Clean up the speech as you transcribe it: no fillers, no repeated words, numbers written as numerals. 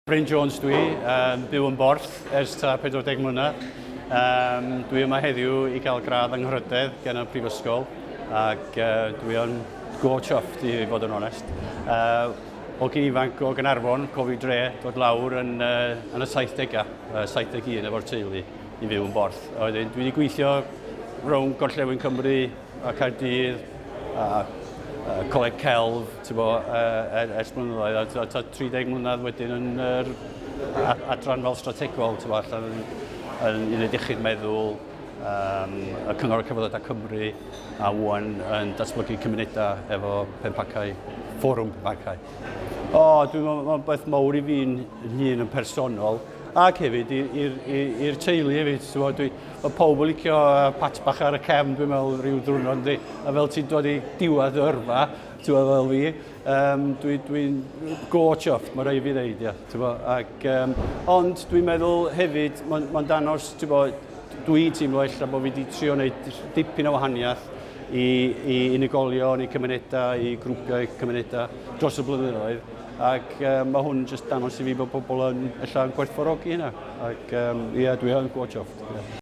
Bryn Jones dwi, um, byw yn Borth ers ta 40 mlynedd. Um, dwi yma heddiw i gael gradd yng Nghrydedd gen y Prifysgol ac uh, dwi yn go chuffed i fod yn onest. Uh, o gyn ifanc o Gaernarfon, Cofi Dre, dod lawr yn, uh, yn y 70au, uh, 71 efo'r teulu i fyw yn Borth. A wedyn dwi wedi gweithio rownd Gorllewin Cymru a Caerdydd a, a Coleg Celf, ti'n bo, uh, ers blynyddoedd, a, a, 30 mlynedd wedyn yn yr adran fel strategol, ti'n bo, allan yn, yn uned iechyd meddwl, um, y Cyngor Cyfweliadau Cymru, a wan yn datblygu cymunedau efo Penparcau, Fforwm Penparcau. O, dwi'n meddwl, mae'n beth mawr i fi'n hun yn personol, ac hefyd i'r teulu hefyd. Ti'n dwi, mae pawb yn licio pat bach ar y cefn, dwi'n meddwl, rhyw ddwrnod, yndi. A fel ti'n dod i diwedd y yrfa, ti'n meddwl fel fi, um, dwi'n dwi, go chuffed, mae rhaid fi ddeud, ia. Ti'n ac, um, ond dwi'n meddwl hefyd, mae'n ma danos, ti'n bod, dwi'n teimlo ella bod fi wedi trio wneud dipyn o wahaniaeth i, i unigolion, i cymunedau, i grwpiau cymunedau dros y blynyddoedd. Ac um, mae hwn jyst dangos i fi bod pobl yn, ella yn gwerthfawrogi hynna. Ac um, ie, dwi yn go chuffed. Yeah.